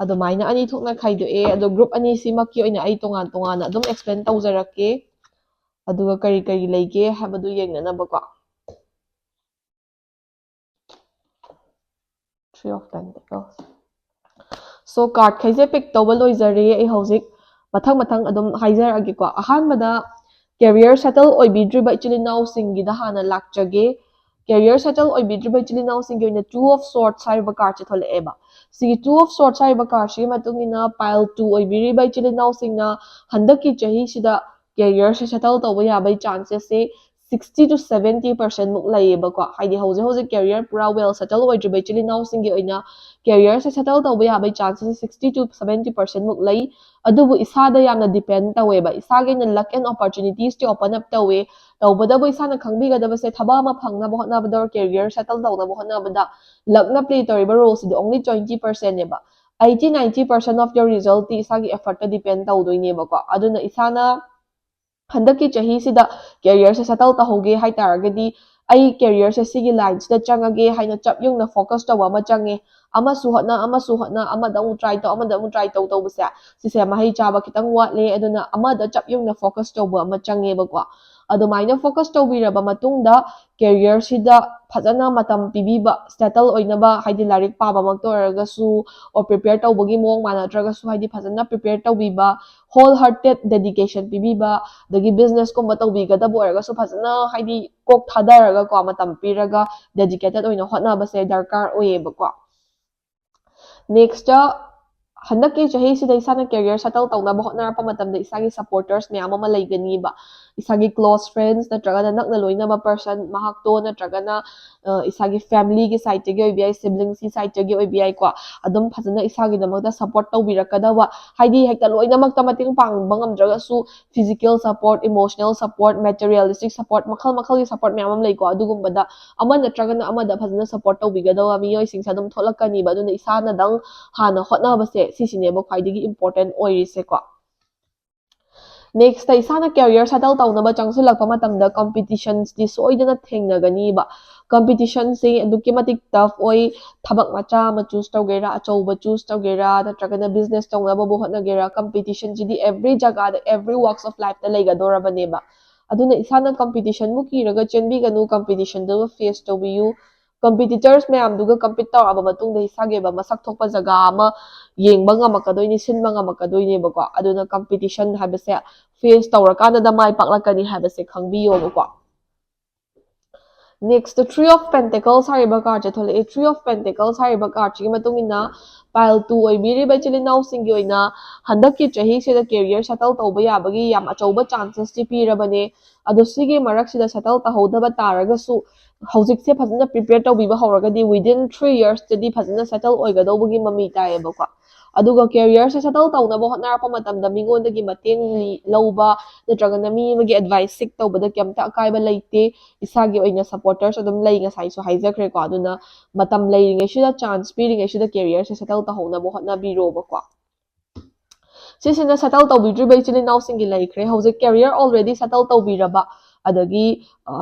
ꯑꯗꯨꯃꯥꯏꯅ ꯑꯅꯤ ꯊꯣꯛꯅ ꯈꯥꯏꯗꯣꯛꯑꯦ꯫ ꯑꯗꯣ group ꯑꯅꯤꯁꯤꯃꯛꯀꯤ ꯑꯣꯏꯅ ꯑꯩ ꯇꯣꯉꯥꯟ ꯇꯣꯉꯥꯟꯅ ꯑꯗꯨꯝ explain ꯇꯧꯖꯔꯛꯀꯦ꯫ ꯑꯗꯨꯒ ꯀꯔꯤ ꯀꯔꯤ ꯂꯩꯒꯦ ꯍꯥꯏꯕꯗꯨ ꯌꯦꯡꯅꯅꯕꯀꯣ꯫ Three of Pentacles. So card ꯈꯩꯁꯦ pick ꯇꯧꯕ ꯂꯣꯏꯖꯔꯦ꯫ ꯑꯩ ꯍꯧꯖꯤꯛ ꯃꯊꯪ ꯃꯊꯪ ꯑꯗꯨꯝ ꯍꯥꯏꯖꯔꯛꯑꯒꯦꯀꯣ꯫ ꯑꯍꯥꯟꯕꯗ career settle ꯑꯣꯏꯕꯤꯗ꯭ꯔꯤꯕ ꯏꯆꯤꯜ ꯏꯅꯥꯎꯁꯤꯡꯒꯤꯗ ꯍꯥꯟꯅ ꯂꯥꯛꯆꯒꯦ꯫ Career settle ꯑꯣꯏꯕꯤꯗ꯭ꯔꯤꯕ ꯏꯆꯤꯜ ꯏꯅꯥꯎꯁꯤꯡꯒꯤ ꯑꯣꯏꯅ Two of Swords ꯍꯥꯏꯔꯤꯕ card ꯁꯦ ꯊꯣꯛꯂꯛꯑꯦꯕ꯫ ꯁꯤꯒꯤ Two of Swords ꯍꯥꯏꯔꯤꯕ card ꯁꯤꯒꯤ ꯃꯇꯨꯡ ꯏꯟꯅ pile two ꯑꯣꯏꯕꯤꯔꯤꯕ ꯏꯆꯤꯜ ꯏꯅꯥꯎꯁꯤꯡꯅ ꯍꯟꯗꯛꯀꯤ ꯆꯍꯤꯁꯤꯗ career ꯁꯦ settle ꯇꯧꯕ ꯌꯥꯕꯒꯤ chances say sixty to seventy percent ꯃꯨꯛ ꯂꯩꯌꯦꯕꯀꯣ꯫ ꯍꯥꯏꯗꯤ ꯍꯧꯖꯤꯛ ꯍꯧꯖꯤꯛ career ꯄꯨꯔꯥ well settle ꯑꯣꯏꯗ꯭ꯔꯤꯕ ꯏꯆꯤꯜ ꯏꯅꯥꯎꯁꯤꯡꯒꯤ ꯑꯣꯏꯅ career ꯁꯦ settle ꯇꯧꯕ ꯌꯥꯕꯒꯤ chances say sixty to seventy percent ꯃꯨꯛ ꯂꯩ꯫ ꯑꯗꯨꯕꯨ ꯏꯁꯥꯗ ꯌꯥꯝꯅ depend ꯇꯧꯋꯦꯕ꯫ ꯏꯁꯥꯒꯤ ꯑꯣꯏꯅ luck and opportunities T open up ꯇꯧꯋꯦ꯫ ꯇꯧꯕꯇꯕꯨ ꯏꯁꯥꯅ ꯈꯪꯕꯤꯒꯗꯕꯁꯦ, ꯊꯕꯛ ꯑꯃ ꯐꯪꯅꯕ ꯍꯣꯠꯅꯕꯗ, career settle ꯇꯧꯅꯕ ꯍꯣꯠꯅꯕꯗ luck ꯅ play ꯇꯧꯔꯤꯕ role ꯁꯤꯗꯤ only twenty percent ꯅꯦꯕ꯫ Eighty ninety percent of your result T ꯏꯁꯥꯒꯤ effort ꯇ depend ꯇꯧꯗꯣꯏꯅꯦꯕꯀꯣ꯫ ꯑꯗꯨꯅ ꯏꯁꯥꯅ ꯍꯟꯗꯛꯀꯤ ꯆꯍꯤꯁꯤꯗ career ꯁꯦ settle ꯇꯧꯍꯧꯒꯦ ꯍꯥꯏꯇꯥꯔꯒꯗꯤ, ꯑꯩ career ꯁꯦ ꯁꯤꯒꯤ line ꯁꯤꯗ ꯆꯪꯉꯒꯦ ꯍꯥꯏꯅ ꯆꯞ ꯌꯨꯡꯅ focus ꯇꯧꯕ ꯑꯃ ꯆꯪꯉꯦ꯫ ꯑꯃꯁꯨ ꯍꯣꯠꯅ, ꯑꯃꯁꯨ ꯍꯣꯠꯅ, ꯑꯃꯗ ꯑꯃꯨꯛ try ꯇꯧ, ꯑꯃꯗ ꯑꯃꯨꯛ try ꯇꯧ ꯇꯧꯕꯁꯦ, ꯁꯤꯁꯦ ꯃꯍꯩ ꯆꯥꯕ ꯈꯤꯇꯪ ꯋꯥꯠꯂꯦ꯫ ꯑꯗꯨꯅ ꯑꯃꯗ ꯆꯞ ꯌꯨꯡꯅ focus ꯇꯧꯕ ꯑꯃ ꯆꯪꯉꯦꯕꯀꯣ꯫ ꯑꯗꯨꯃꯥꯏꯅ focus ꯇꯧꯕꯤꯔꯕ ꯃꯇꯨꯡꯗ career ꯁꯤꯗ ꯐꯖꯅ ꯃꯇꯝ ꯄꯤꯕꯤꯕ, settle ꯑꯣꯏꯅꯕ, ꯍꯥꯏꯗꯤ ꯂꯥꯏꯔꯤꯛ ꯄꯥꯕꯃꯛꯇ ꯑꯣꯏꯔꯒꯁꯨ, or prepare ꯇꯧꯕꯒꯤ ꯃꯑꯣꯡ ꯃꯥꯟꯅꯗ꯭ꯔꯒꯁꯨ, ꯍꯥꯏꯗꯤ ꯐꯖꯅ prepare ꯇꯧꯕꯤꯕ, whole hearted dedication ꯄꯤꯕꯤꯕ, ꯑꯗꯒꯤ business ꯀꯨꯝꯕ ꯇꯧꯕꯤꯒꯗꯕ ꯑꯣꯏꯔꯒꯁꯨ ꯐꯖꯅ ꯍꯥꯏꯗꯤ ꯀꯣꯛ ꯊꯥꯗꯔꯒꯀꯣ, ꯃꯇꯝ ꯄꯤꯔꯒ dedicated ꯑꯣꯏꯅ ꯍꯣꯠꯅꯕꯁꯦ ꯗꯔꯀꯥꯔ ꯑꯣꯏꯌꯦꯕꯀꯣ꯫ Next, ꯍꯟꯗꯛꯀꯤ ꯆꯍꯤꯁꯤꯗ ꯏꯁꯥꯅ career settle ꯇꯧꯅꯕ ꯍꯣꯠꯅꯔꯛꯄ ꯃꯇꯝꯗ ꯏꯁꯥꯒꯤ supporters ꯃꯌꯥꯝ ꯑꯃ ꯂꯩꯒꯅꯤꯕ꯫ ꯏꯁꯥꯒꯤ close friends ꯅꯠꯇ꯭ꯔꯒꯅ ꯅꯛꯅ ꯂꯣꯏꯅꯕ person, ꯃꯍꯥꯛꯇꯣ ꯅꯠꯇ꯭ꯔꯒꯅ ꯑ, ꯏꯁꯥꯒꯤ family ꯒꯤ side ꯇꯒꯤ ꯑꯣꯏꯕ ꯌꯥꯏ, siblings ꯀꯤ side ꯇꯒꯤ ꯑꯣꯏꯕ ꯌꯥꯏꯀꯣ꯫ ꯑꯗꯨꯝ ꯐꯖꯅ ꯏꯁꯥꯒꯤꯗꯃꯛꯇ support ꯇꯧꯕꯤꯔꯛꯀꯗꯕ, ꯍꯥꯏꯗꯤ ꯍꯦꯛꯇ ꯂꯣꯏꯅꯃꯛꯇ ꯃꯇꯦꯡ ꯄꯥꯡꯕ ꯉꯝꯗ꯭ꯔꯒꯁꯨ, physical support, emotional support, materialistic support, ꯃꯈꯜ ꯃꯈꯜꯒꯤ support ꯃꯌꯥꯝ ꯑꯃ ꯂꯩꯀꯣ꯫ ꯑꯗꯨꯒꯨꯝꯕꯗ ꯑꯃ ꯅꯠꯇ꯭ꯔꯒꯅ ꯑꯃꯗ ꯐꯖꯅ support ꯇꯧꯕꯤꯒꯗꯕ ꯃꯤꯑꯣꯏꯁꯤꯡꯁꯦ ꯑꯗꯨꯝ ꯊꯣꯛꯂꯛꯀꯅꯤꯕ꯫ ꯑꯗꯨꯅ ꯏꯁꯥꯅꯗꯪ ꯍꯥꯟꯅ ꯍꯣꯠꯅꯕꯁꯦ, ꯁꯤꯁꯤꯅꯦꯕ ꯈ꯭ꯋꯥꯏꯗꯒꯤ important ꯑꯣꯏꯔꯤꯁꯦꯀꯣ꯫ Next, ꯏꯁꯥꯅ career settle ꯇꯧꯅꯕ ꯆꯪꯁꯤꯜꯂꯛꯄ ꯃꯇꯝꯗ competitions ꯇꯤ ꯁꯣꯏꯗꯅ ꯊꯦꯡꯅꯒꯅꯤꯕ꯫ Competition ꯁꯦ ꯑꯗꯨꯛꯀꯤ ꯃꯇꯤꯛ tough ꯑꯣꯏ꯫ ꯊꯕꯛ ꯃꯆꯥ ꯑꯃ choose ꯇꯧꯒꯦꯔꯥ, ꯑꯆꯧꯕ choose ꯇꯧꯒꯦꯔꯥ, ꯅꯠꯇ꯭ꯔꯒꯅ business ꯇꯧꯅꯕꯕꯨ ꯍꯣꯠꯅꯒꯦꯔꯥ, competition ꯁꯤꯗꯤ every ꯖꯒꯥꯗ, every walks of life ꯇ ꯂꯩꯒꯗꯧꯔꯕꯅꯦꯕ꯫ ꯑꯗꯨꯅ ꯏꯁꯥꯅ ꯀꯝꯄꯤꯇꯤꯁꯟꯕꯨ ꯀꯤꯔꯒ ꯆꯦꯟꯕꯤꯒꯅꯨ, ꯀꯝꯄꯤꯇꯤꯁꯟꯗꯨ ꯐꯦꯁ ꯇꯧꯕꯤꯌꯨ꯫ ꯀꯝꯄꯤꯇꯤꯇꯔꯁ ꯃꯌꯥꯝꯗꯨꯒ ꯀꯝꯄꯤꯠ ꯇꯧꯔꯛꯑꯕ ꯃꯇꯨꯡꯗ ꯏꯁꯥꯒꯤ ꯑꯣꯏꯕ ꯃꯁꯛ ꯊꯣꯛꯄ ꯖꯒꯥ ꯑꯃ ꯌꯦꯡꯕ ꯉꯝꯃꯛꯀꯗꯣꯏꯅꯤ, ꯁꯤꯟꯕ ꯉꯝꯃꯛꯀꯗꯣꯏꯅꯦꯕꯀꯣ꯫ ꯑꯗꯨꯅ ꯀꯝꯄꯤꯇꯤꯁꯟ ꯍꯥꯏꯕꯁꯦ ꯐꯦꯁ ꯇꯧꯔꯀꯥꯟꯗ ꯃꯥꯏ ꯄꯥꯛꯂꯛꯀꯅꯤ ꯍꯥꯏꯕꯁꯦ ꯈꯪꯕꯤꯌꯣꯕꯀꯣ꯫ Next, Three of Pentacles ꯍꯥꯏꯔꯤꯕ ꯀꯥꯔꯠꯁꯦ ꯊꯣꯛꯂꯛꯑꯦ꯫ Three of Pentacles ꯍꯥꯏꯔꯤꯕ ꯀꯥꯔꯠꯁꯤꯒꯤ ꯃꯇꯨꯡ ꯏꯟꯅ pile two ꯑꯣꯏꯕꯤꯔꯤꯕ ꯏꯆꯤꯜ ꯏꯅꯥꯎꯁꯤꯡꯒꯤ ꯑꯣꯏꯅ ꯍꯟꯗꯛꯀꯤ ꯆꯍꯤꯁꯤꯗ ꯀꯦꯔꯤꯌꯔ ꯁꯦꯇꯜ ꯇꯧꯕ ꯌꯥꯕꯒꯤ ꯌꯥꯝ ꯑꯆꯧꯕ ꯆꯥꯟꯁꯦꯁꯇꯤ ꯄꯤꯔꯕꯅꯦ꯫ ꯑꯗꯣ ꯁꯤꯒꯤ ꯃꯔꯛꯁꯤꯗ ꯁꯦꯇꯜ ꯇꯧꯍꯧꯗꯕ ꯇꯥꯔꯒꯁꯨ ꯍꯧꯖꯤꯛꯁꯦ ꯐꯖꯅ ꯄ꯭ꯔꯤꯄꯦꯌꯔ ꯇꯧꯕꯤꯕ ꯍꯧꯔꯒꯗꯤ within three yearsꯇꯗꯤ ꯐꯖꯅ ꯁꯦꯇꯜ ꯑꯣꯏꯒꯗꯧꯕꯒꯤ ꯃꯃꯤ ꯇꯥꯏꯌꯦꯕꯀꯣ꯫ ꯑꯗꯨꯒ ꯀꯦꯔꯤꯌꯔꯁꯦ ꯁꯦꯇꯜ ꯇꯧꯅꯕ ꯍꯣꯠꯅꯔꯛꯄ ꯃꯇꯝꯗ ꯃꯤꯉꯣꯟꯗꯒꯤ ꯃꯇꯦꯡ ꯂꯧꯕ ꯅꯠꯇ꯭ꯔꯒꯅ ꯃꯤ ꯑꯃꯒꯤ ꯑꯦꯗꯚꯥꯏꯁ ꯁꯤꯛ ꯇꯧꯕꯗ ꯀꯩꯝꯇ ꯑꯀꯥꯏꯕ ꯂꯩꯇꯦ꯫ ꯏꯁꯥꯒꯤ ꯑꯣꯏꯅ ꯁꯄꯣꯔꯇꯔꯁ ꯑꯗꯨꯝ ꯂꯩ, ꯉꯁꯥꯏꯁꯨ ꯍꯥꯏꯖꯈ꯭ꯔꯦꯀꯣ꯫ ꯑꯗꯨꯅ ꯃꯇꯝ ꯂꯩꯔꯤꯉꯩꯁꯤꯗ, ꯆꯥꯟꯁ ꯄꯤꯔꯤꯉꯩꯁꯤꯗ ꯀꯦꯔꯤꯌꯔꯁꯦ ꯁꯦꯇꯜ ꯇꯧꯍꯧꯅꯕ ꯍꯣꯠꯅꯕꯤꯔꯣꯕꯀꯣ꯫ ꯁꯤꯁꯤꯅ ꯁꯦꯇꯜ ꯇꯧꯕꯤꯗ꯭ꯔꯤꯕ ꯏꯆꯤꯜ ꯏꯅꯥꯎꯁꯤꯡꯒꯤ ꯂꯩꯈ꯭ꯔꯦ꯫ ꯍꯧꯖꯤꯛ ꯀꯦꯔꯤꯌꯔ ꯑꯣꯜꯔꯦꯗꯤ ꯁꯦꯇꯜ ꯇꯧꯕꯤꯔꯕ, ꯑꯗꯒꯤ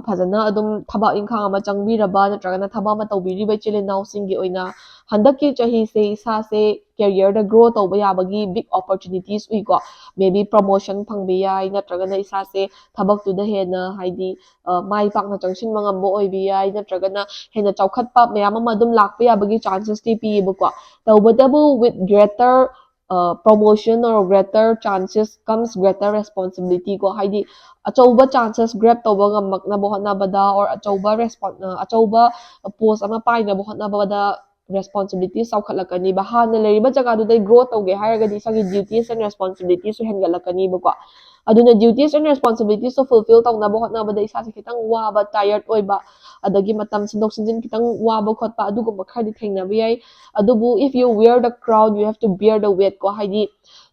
ꯐꯖꯅ ꯑꯗꯨꯝ ꯊꯕꯛ ꯏꯪꯈꯥꯡ ꯑꯃ ꯆꯪꯕꯤꯔꯕ ꯅꯠꯇ꯭ꯔꯒꯅ ꯊꯕꯛ ꯑꯃ ꯇꯧꯕꯤꯔꯤꯕ ꯏꯆꯤꯜ ꯏꯅꯥꯎꯁꯤꯡꯒꯤ ꯑꯣꯏꯅ ꯍꯟꯗꯛꯀꯤ ꯆꯍꯤꯁꯦ ꯏꯁꯥꯁꯦ ꯀꯦꯔꯤꯌꯔꯗ ꯒ꯭ꯔꯣ ꯇꯧꯕ ꯌꯥꯕꯒꯤ ꯕꯤꯛ ꯑꯣꯄꯣꯔꯆꯨꯅꯤꯇꯤꯁ ꯎꯏꯀꯣ꯫ ꯃꯦ ꯕꯤ ꯄ꯭ꯔꯣꯃꯣꯁꯟ ꯐꯪꯕ ꯌꯥꯏ, ꯅꯠꯇ꯭ꯔꯒꯅ ꯏꯁꯥꯁꯦ ꯊꯕꯛꯇꯨꯗ ꯍꯦꯟꯅ ꯍꯥꯏꯗꯤ ꯃꯥꯏ ꯄꯥꯛꯅ ꯆꯪꯁꯤꯟꯕ ꯉꯝꯕ ꯑꯣꯏꯕ ꯌꯥꯏ, ꯅꯠꯇ꯭ꯔꯒꯅ ꯍꯦꯟꯅ ꯆꯥꯎꯈꯠꯄ ꯃꯌꯥꯝ ꯑꯃ ꯑꯗꯨꯝ ꯂꯥꯛꯄ ꯌꯥꯕꯒꯤ ꯆꯥꯟꯁꯦꯁꯇꯤ ꯄꯤꯌꯦꯕꯀꯣ꯫ ꯇꯧꯕꯇꯕꯨ with greater promotion or greater chances comes greater responsibility ꯀꯣ꯫ ꯍꯥꯏꯗꯤ ꯑꯆꯧꯕ ꯆꯥꯟꯁꯦꯁ ꯒ꯭ꯔꯦꯞ ꯇꯧꯕ ꯉꯝꯃꯛꯅꯕ ꯍꯣꯠꯅꯕꯗ or ꯑꯆꯧꯕ ꯔꯦꯁꯄꯣꯟ ꯑꯆꯧꯕ ꯄꯣꯁ ꯑꯃ ꯄꯥꯏꯅꯕ ꯍꯣꯠꯅꯕꯗ ꯔꯦꯁꯄꯣꯟꯁꯤꯕꯤꯂꯤꯇꯤꯁ ꯆꯥꯎꯈꯠꯂꯛꯀꯅꯤꯕ꯫ ꯍꯥꯟꯅ ꯂꯩꯔꯤꯕ ꯖꯒꯥꯗꯨꯗꯩ ꯒ꯭ꯔꯣ ꯇꯧꯒꯦ ꯍꯥꯏꯔꯒꯗꯤ ꯏꯁꯥꯒꯤ ꯗ꯭ꯌꯨꯇꯤꯁ ꯑꯦꯟ ꯔꯦꯁꯄꯣꯟꯁꯤꯕꯤꯂꯤꯇꯤꯁꯁꯨ ꯍꯦꯟꯒꯠꯂꯛꯀꯅꯤꯕꯀꯣ꯫ ꯑꯗꯨꯅ ꯗ꯭ꯌꯨꯇꯤꯁ ꯑꯦꯟ ꯔꯦꯁꯄꯣꯟꯁꯤꯕꯤꯂꯤꯇꯤꯁꯇꯣ ꯐꯨꯜꯐꯤꯜ ꯇꯧꯅꯕ ꯍꯣꯠꯅꯕꯗ ꯏꯁꯥꯁꯦ ꯈꯤꯇꯪ ꯋꯥꯕ, ꯇꯥꯏꯌꯔꯠ ꯑꯣꯏꯕ, ꯑꯗꯒꯤ ꯃꯇꯝ ꯁꯤꯟꯗꯣꯛ ꯁꯤꯟꯖꯤꯟ ꯈꯤꯇꯪ ꯋꯥꯕ ꯈꯣꯠꯄ ꯑꯗꯨꯒꯨꯝꯕ ꯈꯔꯗꯤ ꯊꯦꯡꯅꯕ ꯌꯥꯏ꯫ ꯑꯗꯨꯕꯨ if you wear the crown, you have to bear the weight ꯀꯣ꯫ ꯍꯥꯏꯗꯤ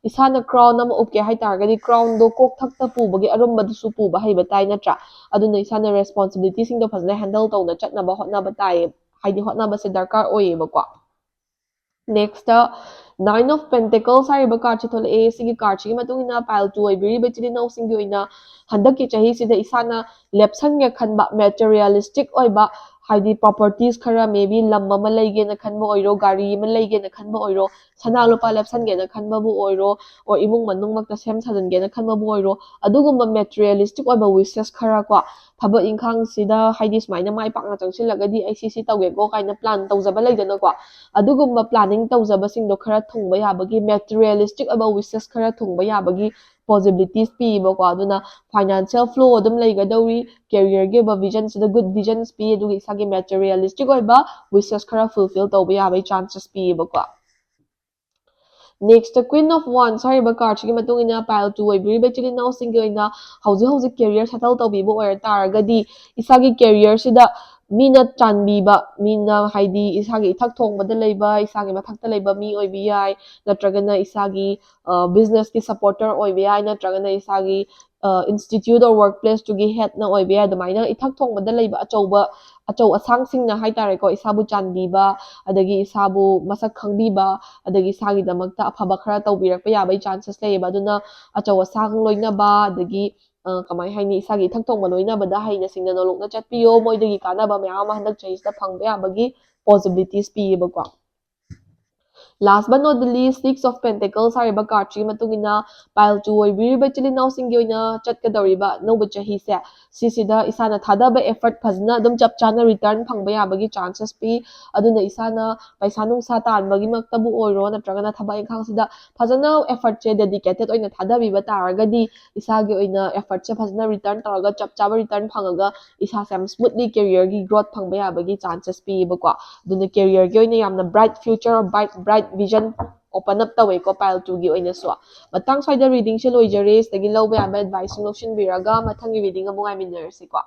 ꯏꯁꯥꯅ ꯀ꯭ꯔꯥꯎꯟ ꯑꯃ ꯎꯞꯀꯦ ꯍꯥꯏꯇꯥꯔꯒꯗꯤ ꯀ꯭ꯔꯥꯎꯟꯗꯣ ꯀꯣꯛꯊꯛꯇ ꯄꯨꯕꯒꯤ ꯑꯔꯨꯝꯕꯗꯨꯁꯨ ꯄꯨꯕ ꯍꯩꯕ ꯇꯥꯏ, ꯅꯠꯇ꯭ꯔꯥ? ꯑꯗꯨꯅ ꯏꯁꯥꯅ ꯔꯦꯁꯄꯣꯟꯁꯤꯕꯤꯂꯤꯇꯤꯁꯤꯡꯗꯣ ꯐꯖꯅ ꯍꯦꯟꯗꯜ ꯇꯧꯅ ꯆꯠꯅꯕ ꯍꯣꯠꯅꯕ ꯇꯥꯏꯌꯦ꯫ ꯍꯥꯏꯗꯤ ꯍꯣꯠꯅꯕꯁꯦ ꯗꯔꯀꯥꯔ ꯑꯣꯏꯌꯦꯕꯀꯣ꯫ ꯅꯦꯛꯁꯇ Nine of Pentacles ꯍꯥꯏꯔꯤꯕ ꯀꯥꯔꯠꯁꯦ ꯊꯣꯛꯂꯛꯑꯦ꯫ ꯁꯤꯒꯤ ꯀꯥꯔꯠꯁꯤꯒꯤ ꯃꯇꯨꯡ ꯏꯟꯅ pile two ꯑꯣꯏꯕꯤꯔꯤꯕ ꯏꯆꯤꯜ ꯏꯅꯥꯎꯁꯤꯡꯒꯤ ꯑꯣꯏꯅ ꯍꯟꯗꯛꯀꯤ ꯆꯍꯤꯁꯤꯗ ꯏꯁꯥꯅ ꯂꯦꯞꯁꯟꯒꯦ ꯈꯟꯕ ꯃꯦꯇꯔꯤꯌꯦꯂꯤꯁꯇꯤꯛ ꯑꯣꯏꯕ ꯍꯥꯏꯗꯤ properties ꯈꯔ, maybe ꯂꯝ ꯑꯃ ꯂꯩꯒꯦꯅ ꯈꯟꯕ ꯑꯣꯏꯔꯣ, ꯒꯥꯔꯤ ꯑꯃ ꯂꯩꯒꯦꯅ ꯈꯟꯕ ꯑꯣꯏꯔꯣ, ꯁꯅꯥ ꯂꯨꯄꯥ ꯂꯦꯞꯁꯟꯒꯦꯅ ꯈꯟꯕꯕꯨ ꯑꯣꯏꯔꯣ, or ꯏꯃꯨꯡ ꯃꯅꯨꯡꯃꯛꯇ ꯁꯦꯝ ꯁꯥꯖꯤꯟꯒꯦꯅ ꯈꯟꯕꯕꯨ ꯑꯣꯏꯔꯣ, ꯑꯗꯨꯒꯨꯝꯕ materialistic ꯑꯣꯏꯕ wishes ꯈꯔ ꯀꯣ, ꯊꯕꯛ ꯏꯪꯈꯥꯡꯁꯤꯗ ꯍꯥꯏꯗꯤ ꯁꯨꯃꯥꯏꯅ ꯃꯥꯏ ꯄꯥꯛꯅ ꯆꯪꯁꯤꯜꯂꯒꯗꯤ ꯑꯩ ꯁꯤ ꯁꯤ ꯇꯧꯒꯦꯀꯣ ꯀꯥꯏꯅ plan ꯇꯧꯖꯕ ꯂꯩꯗꯅꯀꯣ, ꯑꯗꯨꯒꯨꯝꯕ planning ꯇꯧꯖꯕꯁꯤꯡꯗꯣ ꯈꯔ ꯊꯨꯡꯕ ꯌꯥꯕꯒꯤ, materialistic ꯑꯣꯏꯕ wishes ꯈꯔ ꯊꯨꯡꯕ ꯌꯥꯕꯒꯤ possibilities ꯄꯤꯌꯦꯕꯀꯣ꯫ ꯑꯗꯨꯅ financial flow ꯑꯗꯨꯝ ꯂꯩꯒꯗꯧꯔꯤ, careerꯒꯤ ꯑꯣꯏꯕ visionꯁꯤꯗ good visions ꯄꯤ, ꯑꯗꯨꯒ ꯏꯁꯥꯒꯤ materialistic ꯑꯣꯏꯕ wishes ꯈꯔ fulfill ꯇꯧꯕ ꯌꯥꯕꯒꯤ chances ꯄꯤꯌꯦꯕꯀꯣ꯫ Next, Queen of Wands ꯍꯥꯏꯔꯤꯕ cardꯁꯤꯒꯤ ꯃꯇꯨꯡ ꯏꯟꯅ pile two ꯑꯣꯏꯕꯤꯔꯤꯕ ꯏꯆꯤꯜ ꯏꯅꯥꯎꯁꯤꯡꯒꯤ ꯑꯣꯏꯅ ꯍꯧꯖꯤꯛ ꯍꯧꯖꯤꯛ career settle ꯇꯧꯕꯤꯕ ꯑꯣꯏꯔ ꯇꯥꯔꯒꯗꯤ ꯏꯁꯥꯒꯤ careerꯁꯤꯗ ꯃꯤꯅ ꯆꯥꯟꯕꯤꯕ, ꯃꯤꯅ ꯍꯥꯏꯗꯤ ꯏꯁꯥꯒꯤ ꯏꯊꯛ ꯊꯣꯡꯕꯗ ꯂꯩꯕ, ꯏꯁꯥꯒꯤ ꯃꯊꯛꯇ ꯂꯩꯕ ꯃꯤ ꯑꯣꯏꯕ ꯌꯥꯏ, ꯅꯠꯇ꯭ꯔꯒꯅ ꯏꯁꯥꯒꯤ businessꯀꯤ supporter ꯑꯣꯏꯕ ꯌꯥꯏ, ꯅꯠꯇ꯭ꯔꯒꯅ ꯏꯁꯥꯒꯤ institute or workplaceꯇꯨꯒꯤ headꯅ ꯑꯣꯏꯕ ꯌꯥꯏ꯫ ꯑꯗꯨꯃꯥꯏꯅ ꯏꯊꯛ ꯊꯣꯡꯕꯗ ꯂꯩꯕ ꯑꯆꯧꯕ ꯑꯆꯧ ꯑꯁꯥꯡꯁꯤꯡꯅ ꯍꯥꯏꯇꯥꯔꯦꯀꯣ, ꯏꯁꯥꯕꯨ ꯆꯥꯟꯕꯤꯕ, ꯑꯗꯒꯤ ꯏꯁꯥꯕꯨ ꯃꯁꯛ ꯈꯪꯕꯤꯕ, ꯑꯗꯒꯤ ꯏꯁꯥꯒꯤꯗꯃꯛꯇ ꯑꯐꯕ ꯈꯔ ꯇꯧꯕꯤꯔꯛꯄ ꯌꯥꯕꯒꯤ chances ꯂꯩꯌꯦꯕ꯫ ꯑꯗꯨꯅ ꯑꯆꯧ ꯑꯁꯥꯡ ꯂꯣꯏꯅꯕ, ꯑꯗꯒꯤ ꯀꯃꯥꯏ ꯍꯥꯏꯅꯤ, ꯏꯁꯥꯒꯤ ꯏꯊꯛ ꯊꯣꯡꯕ ꯂꯣꯏꯅꯕꯗ ꯍꯩꯅ ꯁꯤꯡꯅ ꯅꯣꯂꯨꯛꯅ ꯆꯠꯄꯤꯌꯣ, ꯃꯣꯏꯗꯒꯤ ꯀꯥꯟꯅꯕ ꯃꯌꯥꯝ ꯑꯃ ꯍꯟꯗꯛ ꯆꯍꯤꯁꯤꯗ ꯐꯪꯕ ꯌꯥꯕꯒꯤ possibilities ꯄꯤꯌꯦꯕꯀꯣ꯫ Last but not the least, Six of Pentacles ꯍꯥꯏꯔꯤꯕ cardꯁꯤꯒꯤ ꯃꯇꯨꯡ ꯏꯟꯅ pile two ꯑꯣꯏꯕꯤꯔꯤꯕ ꯏꯆꯤꯜ ꯏꯅꯥꯎꯁꯤꯡꯒꯤ ꯑꯣꯏꯅ ꯆꯠꯀꯗꯧꯔꯤꯕ ꯑꯅꯧꯕ ꯆꯍꯤꯁꯦ, ꯁꯤꯁꯤꯗ ꯏꯁꯥꯅ ꯊꯥꯗꯕ effort ꯐꯖꯅ ꯑꯗꯨꯝ ꯆꯞ ꯆꯥꯅ return ꯐꯪꯕ ꯌꯥꯕꯒꯤ chances ꯄꯤ꯫ ꯑꯗꯨꯅ ꯏꯁꯥꯅ ꯄꯩꯁꯥ ꯅꯨꯡꯁꯥ ꯇꯥꯟꯕꯒꯤꯃꯛꯇꯕꯨ ꯑꯣꯏꯔꯣ, ꯅꯠꯇ꯭ꯔꯒꯅ ꯊꯕꯛ ꯏꯪꯈꯥꯡꯁꯤꯗ ꯐꯖꯅ effortꯁꯦ dedicated ꯑꯣꯏꯅ ꯊꯥꯗꯕꯤꯕ ꯇꯥꯔꯒꯗꯤ ꯏꯁꯥꯒꯤ ꯑꯣꯏꯅ effortꯁꯦ ꯐꯖꯅ return ꯇꯧꯔꯒ ꯆꯞ ꯆꯥꯕ return ꯐꯪꯉꯒ ꯏꯁꯥꯁꯦ ꯌꯥꯝ smoothly careerꯒꯤ growth ꯐꯪꯕ ꯌꯥꯕꯒꯤ chances ꯄꯤꯌꯦꯕꯀꯣ꯫ ꯑꯗꯨꯅ careerꯒꯤ ꯑꯣꯏꯅ ꯌꯥꯝꯅ bright future, bright, bright vision open up ꯇꯧꯋꯦꯀꯣ pile twoꯒꯤ ꯑꯣꯏꯅꯁꯨ꯫ ꯃꯇꯥꯡ ꯁ꯭ꯋꯥꯏꯗ readingꯁꯦ ꯂꯣꯏꯖꯔꯦ꯫ ꯁꯤꯗꯒꯤ ꯂꯧꯕ ꯌꯥꯕ adviceꯁꯤꯡ ꯂꯧꯁꯤꯟꯕꯤꯔꯒ ꯃꯊꯪꯒꯤ reading ꯑꯃꯨꯛ ꯉꯥꯏꯃꯤꯟꯅꯔꯁꯤꯀꯣ꯫